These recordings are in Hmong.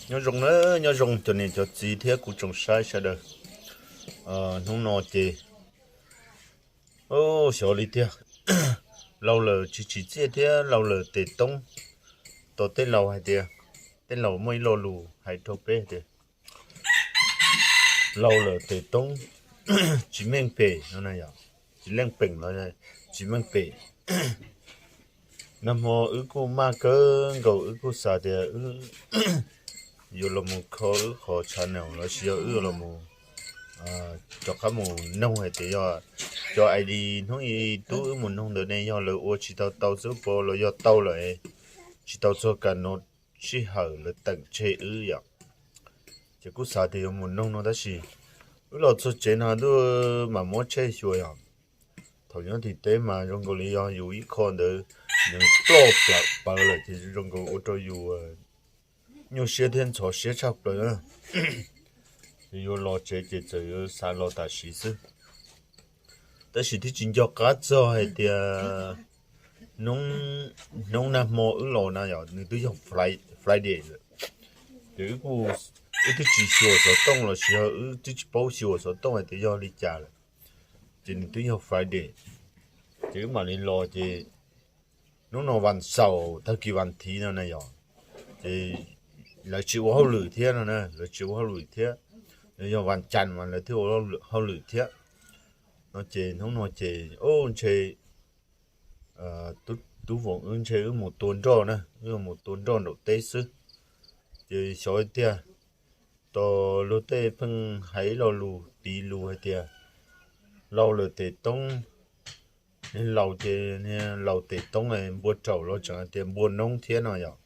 Nyob zoo na, nyob zoo cov niam cov txiv thiab kuv tsoom saib sawv daws. Hnub no ces xyov li tiag, laug lawm tsis tsim txiaj thiab laug lawm tes toob. Tos tej laus hais tias, tej laus muaj ib lo lus hais rau peb hais tias, laug lawm tes toob tsis meej pem no na yom, tsis leej peem los tsis meej pem. Nag hmo wb kuj maj kawg nkaus, wb kuj xav tias wb yuav los mus kho wb qhov channel lossis yog wb yuav los mus rov qab mus noog hais tias yog cov ID hnub ib tub wb mus noog ntawd ne yog lawv ua tsis tau tau xwb pos los yog tau lawm, tsis tau txog kas no sij hawm lawv teem tseg wb yom. Ces kuj xav tias yuav mus noog no tab sis wb los txog tsev no ntuj mam muab tsheb xyuas yom. Thaum nyob tim teb mas zoo nkaus li yog yus ib qho ntawd nws ploj plaws lawm ces zoo nkaus ua rau yus nyuaj siab thiab ntxhov siab tshaj plaws na. Ces yuav los tsev ces txawm yuav xav los tam sim xwb. Tab sis twb tsis nco qab txog hais tias hnub nag hmo wb los na yom, nws twb yog Friday lawm. Ces wb kuj, wb twb tsis xyuas xov tooj lossis yog wb twb tsis paub xyuas xov tooj hais tias yog li cas lawm. Ces nws twb yog Friday, ces wb mam li los ces hnub no vas xaum tag kis vas thiv no na yom, ces lawv tsis ua hauj lwm thiab no na, lawv tsis ua hauj lwm thiab. Yog vas cas mas lawv thiaj ua hauj lwm thiab no ces hnub no ces ntshe tub voos wb ntshe wb mus tua nroj na, wb mus tua nroj nraum teb xwb. Ces xyov tiag, tos luag tej pheej hais lo lus piv lus hais tias laug lawm tes toob, laus ces laus tes toob, npua raum los tseem hais tias npua noob thiab no yom.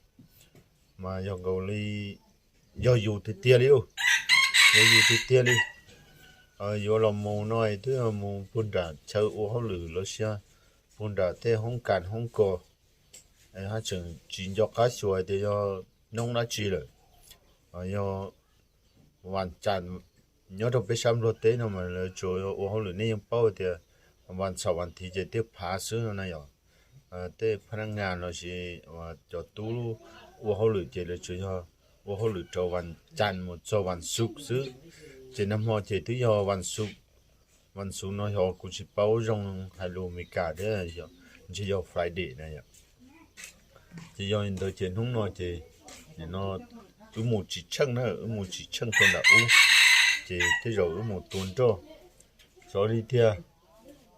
Mas yog nkaus li yog yus tiag tiag li, yog yus tiag tiag li. Yuav los mus no twb yog mus puag nram chaw ua hauj lwm lossis puag nram tej hoob kas hoob kos, haj tseem tsis nco qab xyuas hais tias yog noob dab tsi lawm. Yog vas cas, nyob rau peb sab Nplog teb no mas lawv tsuas ua hauj lwm, nej yeej paub tias vas xaum vas thiv ces twb phav xwb no na yom. Tej phab nab ngas lossis cov tub ua hauj lwm ces lawv tsuas yog ua hauj lwm rau vas cas mus txog vas xuv xwb. Ces nag hmo ces twb yog vas xuv no yog kuv tsis paub zoo hais lus Meskas thiab, ntshe yog Friday na yom. Ces yog li ntawd ces hnub no ces nim no wb mus tsis tsheej na, wb mus tsis tsheej rau nram ub, ces tej zaum wb mus tua nroj. Xyov li tiag,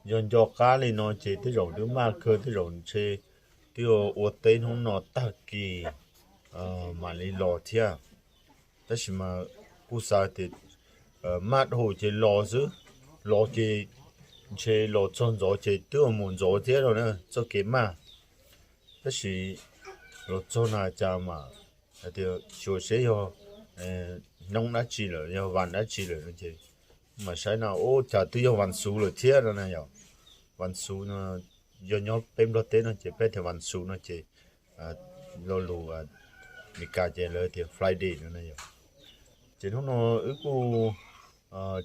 yog nco qab li no ces tej zaum twb maj kawg, tej zaum ntshe twb ua teb hnub no tag kis mam li los thiab. Tab sis mas kuj xav tias maj dhau ces los xwb, los ces ntshe los txog ntxov ces twb mus ntxov thiab no na, txoj kev maj. Tab sis los txog na cas mas hais tias xyuas seb yog noob dab tsi lawm, yog vas dab tsi lawm no ces mam saib na, ub, cas twb yog vas xuv lawm thiab no na yom. Vas xuv no yog nyob peb Nplog teb no ces peb tias vas xuv no ces lo lus Meskas ces lawv tias Friday no na yom. Ces hnub no wb kuj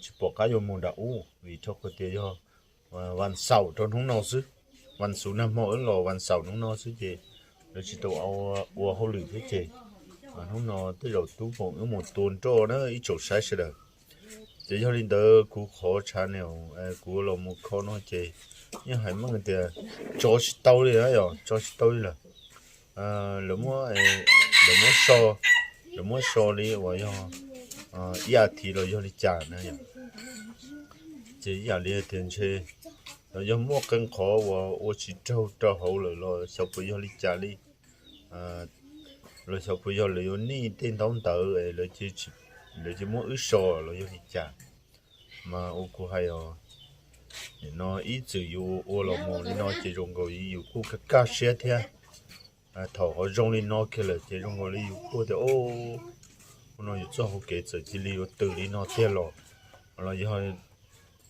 tsis pom qab yuav mus nram ub vim rau qhov tias yog vas xaum rau hnub no xwb. Vas xuv nag hmo wb los vas xaum hnub no xwb ces lawv tsis tau ua hauj lwm thiab ces hnub no tej zaum tub voos wb mus tua nroj na ib tsoom saib sawv daws. Ces yog li ntawd kuv qhov channel kuv los mus kho no ces yeej hais meej tias tso tsis tau li na yom, tso tsis tau li lawm. Lawv muab, lawv muab so, lawv muab so li uas yog ib as thiv los yog li cas na yom. Ces ib yam li tias ntshe los yog muaj qee qhov uas ua tsis raug rau hauv lawm los xyov puas yog li cas li, los xyov puas yog lawv yuav nij tej ntaub ntawv lawv cia muab wb so los yog li cas. Mas ua kuv hais os, nim no ib txwm yus ua los mus li no ces zoo nkaus yus kuj kaj kaj siab thiab. Thaum ho zoo li no kiag lawm ces zoo nkaus li yus kuj tias, ub, no yus txoj hauv kev txawm cia li yuav tws li no tiag los, los yog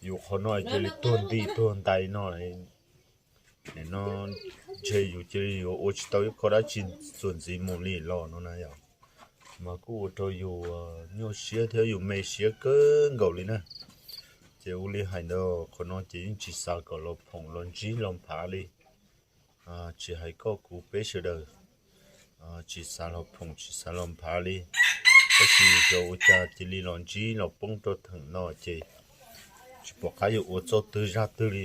yus qhov no cia li tuag nti tuag ntais no, nim no ntshe yus cia li yuav ua tsis tau ib qho dab tsi txuas ntxiv mus li los no na yom. Mas kuj ua rau yus nyuaj siab thiab yus me siab kawg nkaus li na. Ces ua li hais ntawd qhov no ces yeej tsis xav kom los phoom los ntsib los nphav li. Tsis hais koj kuv peb sawv daws tsis xav los phoom tsis xav los nphav li. Tab sis xyov ua cas cia li los ntsib los poob rau theem no ces tsis pom qab yuav ua txoj twg zaj twg li.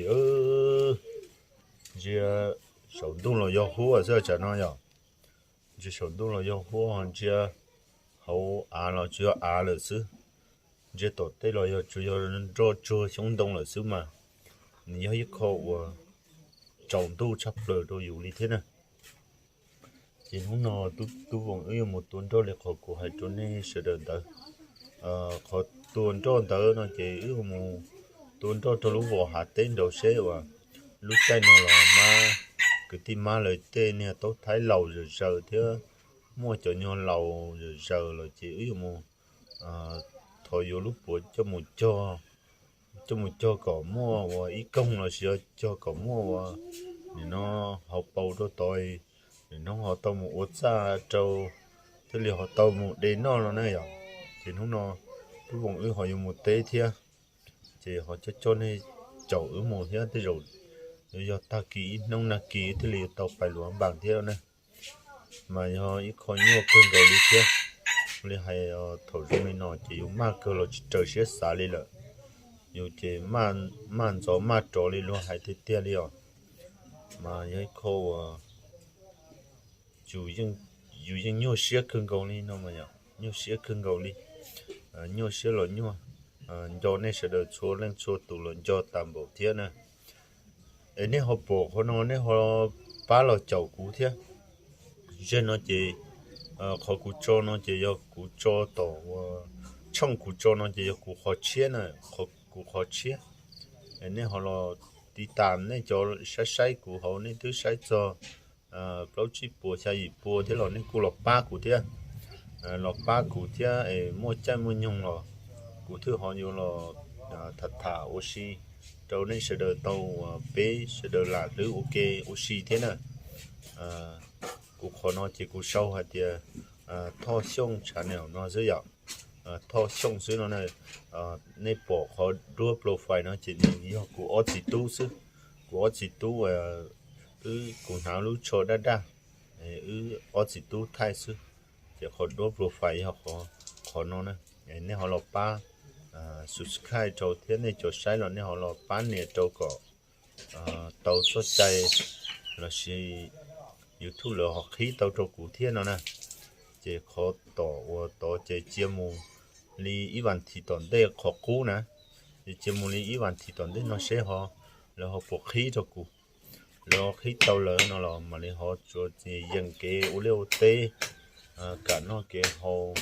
Ntsia saum ntuj los yog huab xwb tsam no yom. Ntsia saum ntuj los yog huab, ntsia hauv av los tsuas yog av lawm xwb. Ntsia tom tej los yog tsuas yog nroj tsuag xyoob ntoo lawm xwb mas nws yog ib qho uas tsaus ntuj tshaj plaws rau yus li thiab na. Ces hnub no tub voos wb yuav mus tua nroj li qhov kuv hais rau nej sawv daws ntawd. Qhov tua nroj ntawd no ces wb yuav mus tua nroj rau lub vos hav teb nraud seb uas lub caij no los mab, kwv tij mab lawv tej niag taub thaib laus zom zaws thiab muaj cov nyuag laus zom zaws lawm ces wb yuav mus thov yuav lub puav coj mus cog, coj mus cog kom muaj ua ib koog los sis cog kom muaj ua nim no hauv paus rau tod, nim no ho tau mus ua txaj rau thiaj li ho tau mus de noj no na yom. Ces hnub no tub voos wb ho yuav mus teb thiab, ces ho coj coj nej caum wb mus thiab tej zaum yuav yog tag kis ib hnub nag kis thiaj li yuav tau pais luav npas thiab na. Mas yog ib qho nyuaj kawg nkaus li thiab. Li hais thaum zoo li no ces yus maj kawg los tsis raws siab xav li lawm. Yus ces maj ntxov maj rov li luag hais tiag tiag li os. Mas yog ib qho uas yus yeej nyuaj siab kawg nkaus li no, nyuaj siab kawg nkaus li. Nyuaj siab los nyuaj, nco nej sawv daws txhua leej txhua tus los nco tas npaum thiab na. Es nej ho pom qhov no nej ho pab los caum kuv thiab. Zaj no ces qhov kuv tso no ces yog kuv tso tom ua tshooj kuv tso no ces yog kuv qhov tshiab na, kuv qhov tshiab. Nej ho los tiv tas nej cov saib saib kuv hauv nej twb saib txog plaub tsib puas xya yim pua thiab los nej kuj los pab kuv thiab. Los pab kuv thiab es muaj caij muaj nyoog los kuv thiaj ho yuav los tham tham ua si rau nej sawv daws tau, peb sawv daws lam hlwb ua ke ua si thiab na. Kuv qhov no ces kuv sau hais tias Thoj Xyooj channel no xwb yom. Thoj Xyooj xwb no na. Nej pom qhov duab profile no ces nws yog kuv ob txiv tub xwb. Kuv ob txiv tub, wb kuv hnav lub tsho daj daj, wb ob txiv tub thaij xwb. Ces qhov duab profile yog qhov no na. Nej ho los pab subscribe rau thiab nej cov saib los nej ho los pab nias rau kom tau txoj cai lossis YouTube lawv ho qhib tau rau kuv thiab no na. Ces qhov tom uas tod ces cia mus li ib vas thiv tom ntej qhov qub na. Ces cia mus li ib vas thiv tom ntej no seb ho lawv ho puas qhib rau kuv. Lawv ho qhib tau lawm no los mam li ho tsuas yeem kev ua liaj ua teb, kam noj kev haus,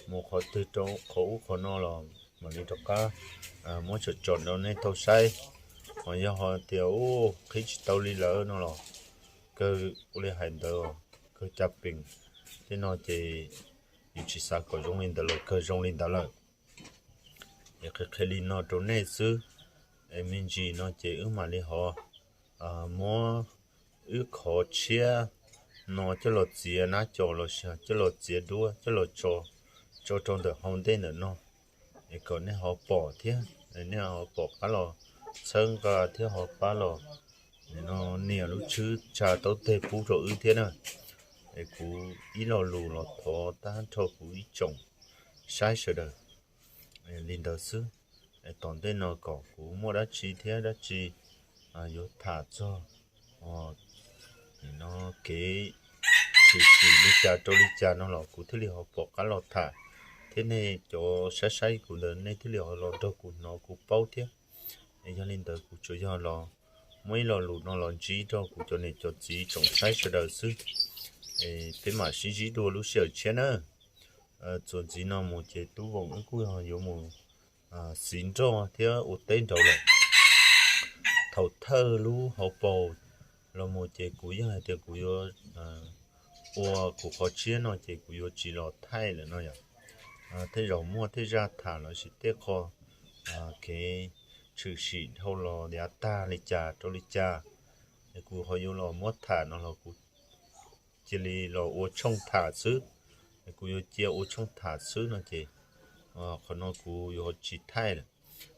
mus qhov twg rau qhov ub qhov no los mam li rov qab muab tsom tsom rau nej tau saib. Ho yog ho tias ub qhib tsis tau li lawm no los kawg ua li hais ntawd, kawg caj peem. Tej no ces yus tsis xav kom zoo li ntawd los kawg zoo li ntawd lawm. Es qhia qhia li no rau nej xwb. Es me ntsis no ces wb mam li ho muab wb qhov tshiab no coj los txiav nab cos lossis coj los txiav duab coj los tso, tso rau ntawm hauv ntej ntawm no, es kom nej ho pom thiab, nej ho pom pab los txhawb nqa thiab ho pab los no nias lub tswb tsa taub teg pub rau wb thiab na. Es kuv ib lo lus los thov tag nrho kuv ib tsoom saib sawv daws li ntawd xwb. Tom ntej no kom kuv muaj dab tsi thiab dab tsi yuav tham txog no kev tshwm sim li cas rau li cas no los kuv thiaj li ho pom qab los tham, thiab nej cov saib saib kuv ntawd nej thiaj li ho los nrog kuv hnov kuv paub thiab. Yog li ntawd kuv tsuas yog los muab ib lo lus no los ntsib rau kuv cov niam cov txiv tsoom saib sawv daws xwb. Peb mam sib ntsib dua lub sij hawm tshiab na. Txuas ntxiv no mus ces tub voos wb kuj yuav mus xiv nroj thiab ua teb nraud lawm. Thaum thawj lub hauv paus los mus ces kuv yeej hais tias kuv yuav ua kuv qhov tshiab no ces kuv yuav tsis los thaij lawm no yom. Tej zaum muaj tej zaj tham lossis tej qho kev tshwm sim dhau los yav tag li cas rau li cas, kuv ho yuav los muab tham no los kuv cia li los ua tshooj tham xwb. Kuv yuav cia ua tshooj tham xwb no ces qhov no kuv yuav tsis thaij lawm.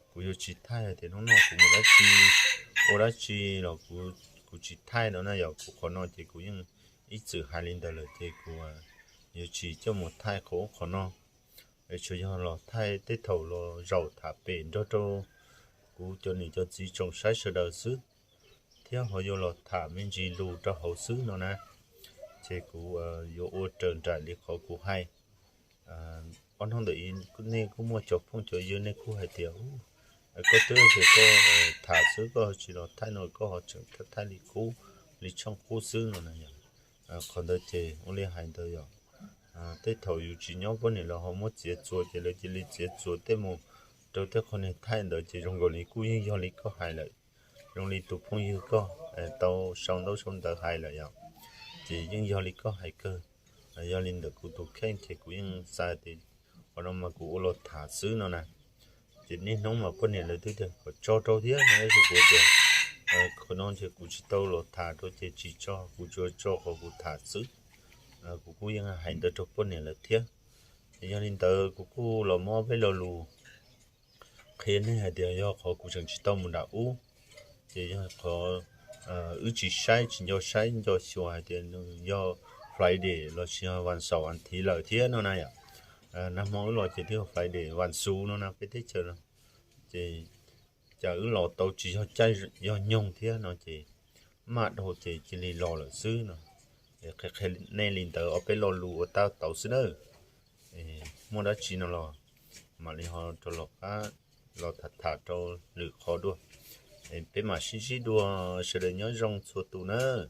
Kuv yuav tsis thaij tias hnub no kuv mus dab tsi, ua dab tsi los kuv tsis thaij no na yom. Kuv qhov no ces kuv yeej ib txwm hais li ntawd lawm ces kuv yuav tsis coj mus thaij qhov ub qhov no. tsuas yog los thaij tej thaum los zaum tham pem nrog rau kuv cov niam cov txiv tsoom saib sawv daws xwb, thiab ho yuav los tham me ntsis lus rau hauv xwb no na. Ces kuv yuav ua raws nraim li qhov kuv hais. Ob hnub ntawm nej kuj muaj cov phooj cov ywg nej kuj hais tias, koj twb tias koj tham xwb koj tsis los thaij no koj ho tseem thaij li qub, li tshooj qub xwb no na yom. Qhov ntawd ces ua li hais ntawd yom, tej thaum yus tsis nyob poj niam lawv ho muab txiav txuas ces lawv cia li txiav txuas tej mus rau tej qhov niag thaij ntawd ces zoo nkaus li kuj yeej yog li koj hais lawm, zoo li tus phooj ywg koj tau sau ntaub sau ntawv hais lawm yom, ces yeej yog li koj hais kawg. Yog li ntawm kuv tus kheej ces kuv yeej xav tias qhov no mas kuv ua los tham xwb no na. Ces niaj hnub mas poj niam lawv twb tias kom tso rau thiab no, tab sis kuv tias qhov no ces kuv tsis tau los tham rau ces tsis tso, kuv tsuas tso qhov kuv tham xwb. Kuv kuj yeej hais ntawd rau poj niam lawv thiab. Yog li ntawd kuv kuj los muab peb lo lus qhia nej hais tias yog qhov kuv tseem tsis tau mus nram ub, ces yog qhov wb tsis saib, tsis nco saib nco xyuas hais tias nws yog Friday los sis yog vas xaum as thiv lawm thiab no na yom. Nag hmo wb los ces twb yog Friday, vas xuv no na peb teb chaws no. Ces cas wb los tau tsis yog caij yog nyoog thiab no ces maj dhau ces cia li los lawm xwb no. Qhia qhia nej li ntawd ob peb lo lus ua tab tau xwb nawb. Muaj dab tsi no los mam li ho rau los qab los tham tham rau lwm qhov dua. Peb mam sib ntsib dua, sawv daws nyob zoo txhua tus nawb.